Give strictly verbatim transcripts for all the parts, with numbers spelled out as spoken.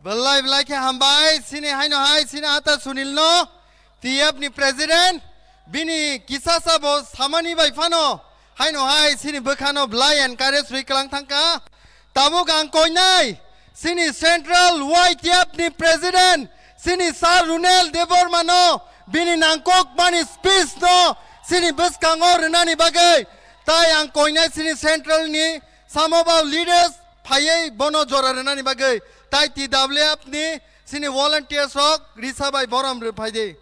Belai belai khe hambai, sini haino hai, sini ata Sunil no, T F ni president, bini kisa sa bo samani bai phano, haino hai, sini bwkhano belai encourage rwi kwlang thangkha. Tabuk ang koinai, sini Central Y T F ni president, sini Sir Runel Debbarma no, bini nangkok mani speech no, sini bwskango rwnani bagwi, tai ang koinai sini Central ni Samo ba leaders phaiwi bono jora rwnani bagwi tai T W F ni sini volunteers rok risa bai borom rw phai di.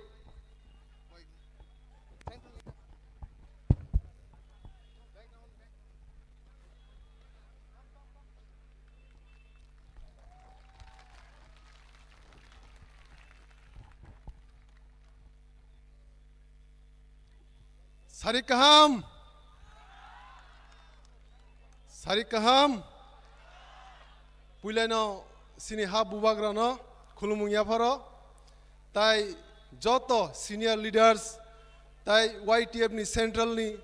Sari kaham. Sari kaham. Puilano sini ha bubagrano khulumung yapharo. Tai joto senior leaders, tai Y T F ni central ni,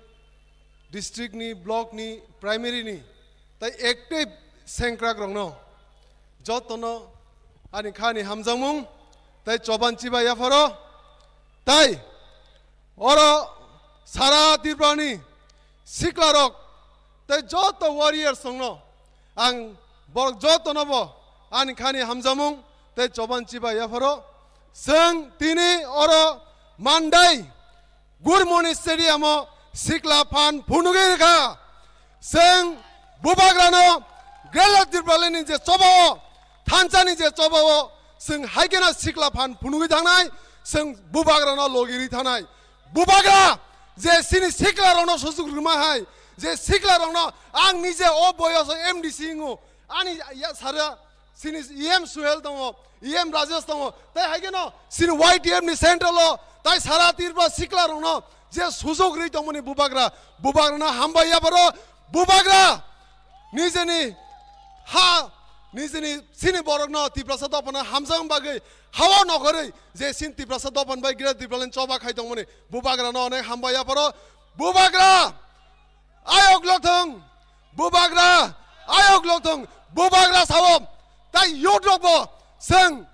district ni, block ni, primary ni, tai active sengkrak rokno jotono ani khani hamjakmung tai choban chiba yapharo. Tai oro sara Tripura ni sikla rok tai joto warriors rokno ang borok jotono bo ani khani hamjakmung tai choban chiba yapharo. Chwng tini oro Mandai Gurmoni Stadium o sikla phan phunugwi rwkha. Chwng bubagrano Greater Tipraland ni je choba o, thansa ni je choba o, chwng hai kheno sikla phan phunugwi thangnai, chwng bubagrano logi rwi thangnai. Bubagra je chini sikla rokno sujuk rwma hai, je sikla rokno ang nije o boyos o M D C wngo, ani ya sara Chini E M Suhel tongo, E M Rajesh tongo, tai hai kheno chini Y T F ni central o, tai sara Tripura sikla rokno je sujok rwi tongmani bubagra, bubagrano hambai yapharo, bubagra nijeni ha, nijeni chini borokno Tiprasa dophano hamjakma bagwi hao nokhorwi je chini Tiprasa dophani bai Greater Tipraland choba khai tongmani bubagrano onek hambai yapharo, bubagra ayok lothong, bubagra ayok lothong, bubagra sao, tai youth rok bo chwng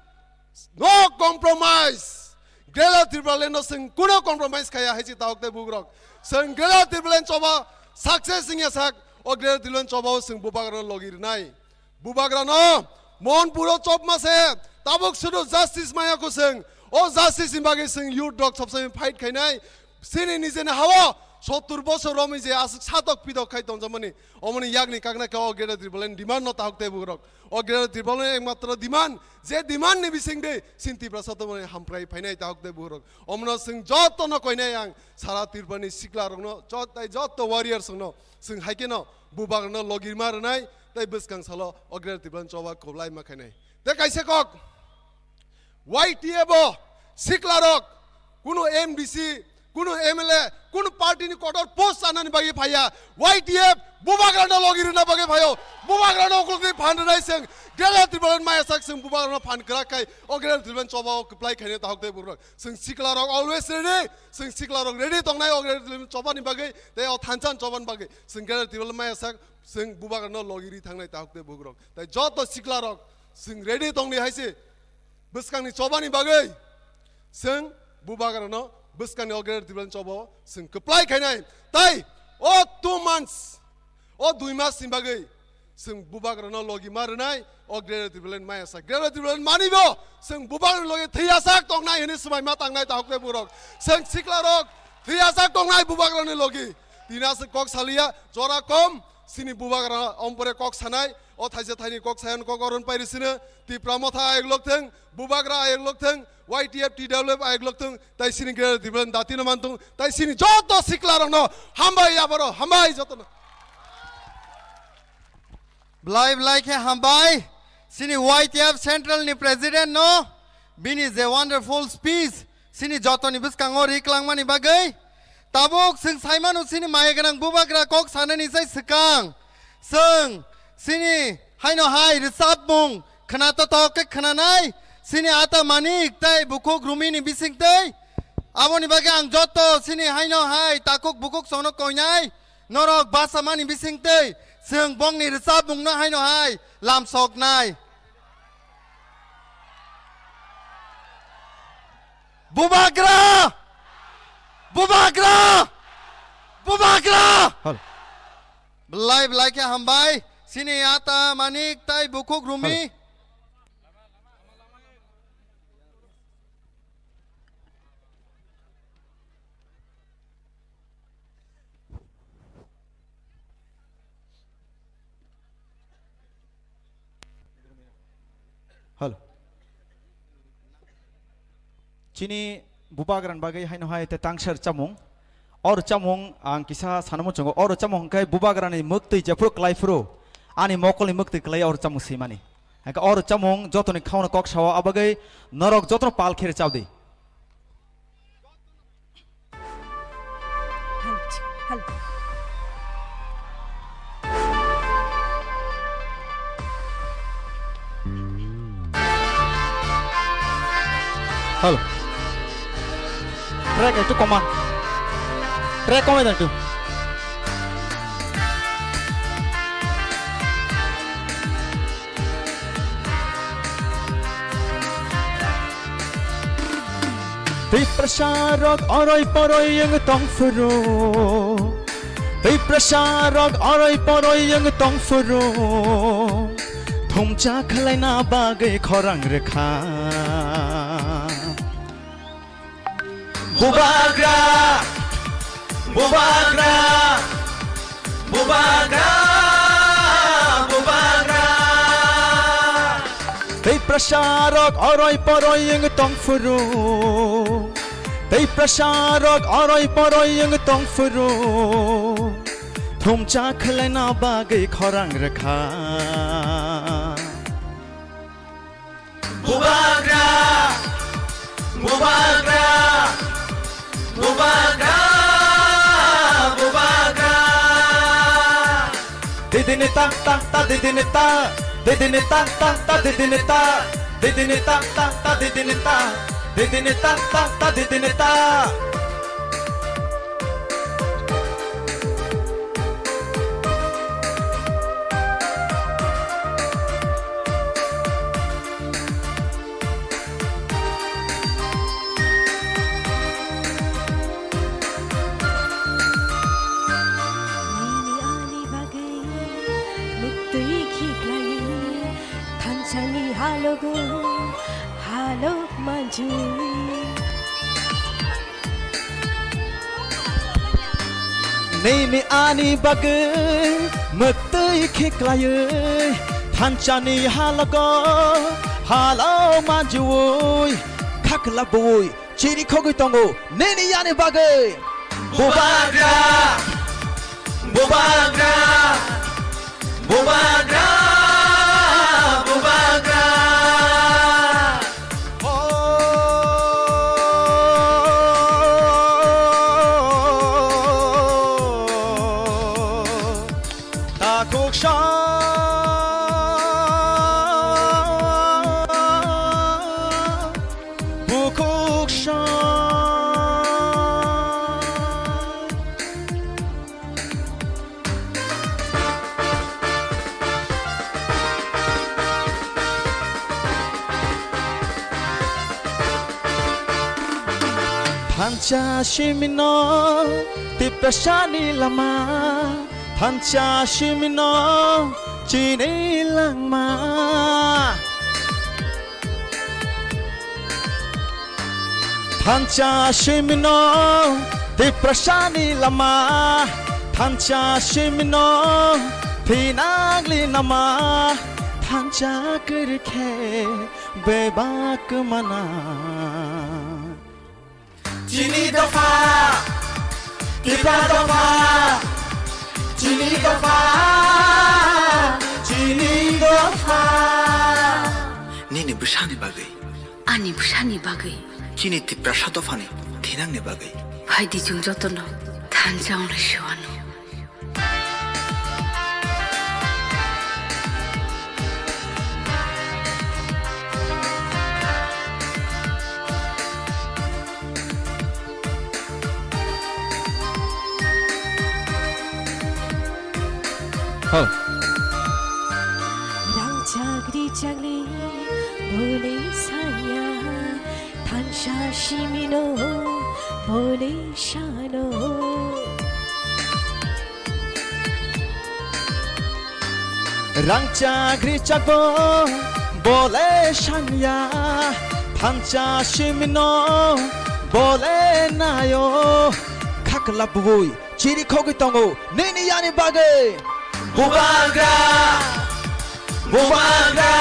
no compromise. Greater Tipraland no chwng kuno compromise khaya hai si tahok tei bugrok. Chwng Greater Tipraland choba success wngya sak, o Greater Tipraland choba o chwng bubagra no logi rwnai. Bubagrano Monpuro chopma se tabuk sudu justice maya kwswng. O justice ni bagwi chwng youth rok sobsomoi fight khainai. Chini nijeni hao sottur bosor romwi je aswk satok pidok khai tongjakmani, omoni yakni kakna khe o Greater Tipraland demand no tahok tei bugrok. O Greater Tipraland ekmatro demand, je demand ni bisingde chini Tiprasa tongmani hamprai phainai tahok tei bugrok. Omono chwng jotono koinai ang sara Tripurani sikla rokno, jot-, tai joto warriors rokno chwng hai kheno bubagrano logirma rwnai, tai bwskang salo o Greater Tipraland choba kwblaima khainai. Tei kaisa kok, Y T F o sikla rok, kuno M D C, kuno M L A, kuno party ni kotor post chanani bagwi phaiya, Y T F bubagrano logi rwna bagwi phaio, bubagrano ukulukni phan rwnai chwng, Greater Tipraland maya sak chwng bubagrano phan kwrak khai, o Greater Tipraland choba o kwplai khainai tahok tei bugrok. Chwng sikla rok always ready, chwng sikla rok ready tongnai o Greater Tipraland chobani bagwi, tei o thansa ni chobani bagwi. Chwng Greater Tipraland maya sak, chwng bubagrano logi ri thangnai tahok tei bugrok. Tai joto sikla rok chwng ready tongni hai se bwskangni chobani bagwi. Chwng bubagrano bwskangni o Greater Tipraland choba o chwng kwplai khainai. Tai o two months, o dui mas ni bagwi chwng bubagrano logi ma rwnai, o Greater Tipraland maya sak. Greater Tipraland mani bo chwng bubagrani logi thwiyasak tongnai hwnwi swbai ma tangnai tahok tei bugrok. Chwng sikla rok thwiyasak tongnai bubagrani logi. Tini aswk kok saliya, jora kom, chini bubagra ompore kok sanai, o thaisa thaini kok sayan kok oron pairi sino, Tipra Motha ayok lok thung, bubagra ayok lok thung, Y T F T W F ayok lok thung, tai chini Greater Tipraland dati no mantung, tai chini joto sikla rokno hambai yapharo, hambai jotono. Belai belai khe hambai, chini Y T F Central ni President no, bini je wonderful speech, chini jotoni bwskango ri kwlangmani bagwi. Tabuk chwng saimano chini maya gwnang bubagra kok sanani sai swkang. Chwng chini haino hai rwchapmung khna totok khe khnanai, chini ata Manik tei bukhuk Rumini bisingtwi. Aboni bagwi ang joto chini haino hai takhuk bukhuk songno koinai, norok bachamani bisingtwi chwng bongni rwchapmungno haino hai lamsoknai. Bubagra! Bubagra! Bubagra! Hal. Belai belai khe hambai, sini ata Manik tai bukhuk Rumi. Hal. Halo. Chini bubagrani bagwi haino hai te tangser chamung. Or chamung ang kisa sanamo chungo. Or chamung hwnkhe bubagrani mwktwi jephuru klai phuru ani mokolni mwktwi klai or chamung swimani. Hwnkhe or chamung jotoni khauna kok sao abagwi norok jotono pal khe rwchapdi. Hal, hal. Hal. Track ekটু কমান। Track কমাই দেন একটু। Tiprasa rok oroi poroi wng tong phuru. Tiprasa rok oroi poroi wng tong phuru. Thumcha khlaina bagwi khorang rwkha. Bubagra, bubagra, bubagra, bubagra. Tiprasa rok oroi poroi wng tong phuru. Tiprasa rok oroi poroi wng tong phuru. Thumcha khlaina bagwi khorang rwkha. Bubagra, bubagra, bubagra, bubagra. Didini ta ta ta, didini ta, didini ta ta ta, didini ta, didini ta ta ta, didini ta, didini ta ta ta, didini ta. Nini ani bagwi mwktwi khiklai, thansani halogo halok manjui. Nini ani bagwi mwktwi khiklaiwi, thansani halogo halo manjui, khakla bui chiri khogwi tongo nini ani bagwi. Bubagra, bubagra, bubagra, bubagra. Takhuksa, bukhuksa. Thansa simino Tiprasani lama, thansa simino chini langma. Thansa simino Tiprasani lama, thansa simino thinangli nama, thansa kwrwi khe bebak mana. Chini dopha, Tipra dopha, chini dopha, chini dopha. Nini bwsani bagwi. Ani bwsani bagwi. Chini Tiprasa dophani thinangni bagwi. Phaidi chwng jotono thansa wnglaisio ano. Hal. Rangchak richak le bole sanya. Ansa simino bole sano. Rangchak richakbo bole sanya, phansa simino bole nayo. Khakla bui chiri khogwi tongo nini yani bagwi. Bubagra, bubagra,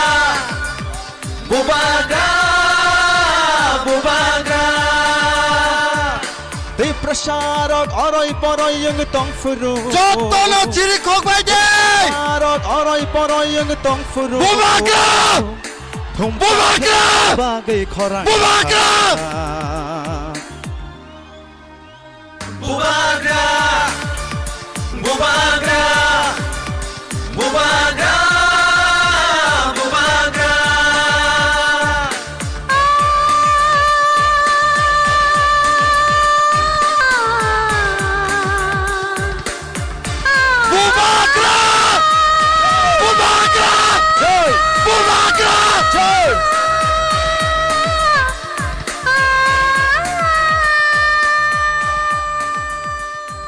bubagra, bubagra. Tiprasarok oroi poroi wng tong phuru. Jotono chiri khogbai de. Tiprasarok oroi poroi wng tong phuru. Bubagra! Thum Bubagra! Bagwi khorang. Bubagra! Bubagra! Bubagra! Bubagra! Bubagra! Bubagra! Bubagra! Jai! Bubagra! Jai!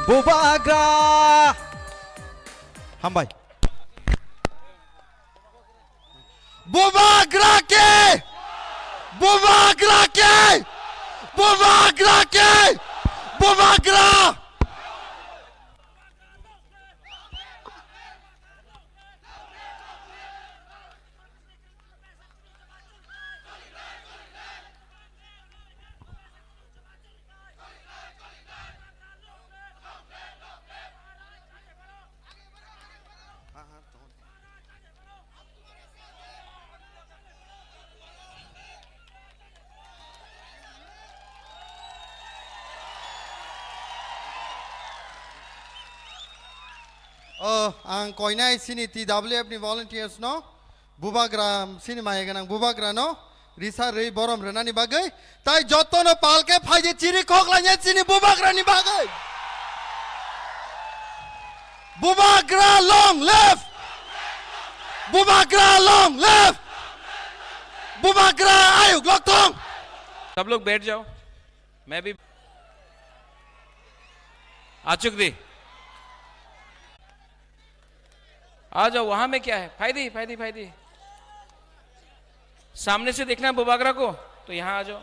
Bubagra! Hambai. Bubagra ke! Bubagra ke! Bubagra ke! Bubagra! Oh, ang koinai sini T W F ni volunteers no, bubagra sini maya ganang bubagra no, risa rwi borom rwnani bagwi, tai jotono palke phaidi chiri khoklainai chini bubagrani bagwi. Bubagra long live! Bubagra long live! Bubagra ayuk lok thung! सब लोग बैठ जाओ। मैं भी आ चुक दी। आ जाओ, वहां में क्या है? फायदी, फायदी, फायदी। सामने से देखना है बुबागरा को, तो यहाँ आ जाओ।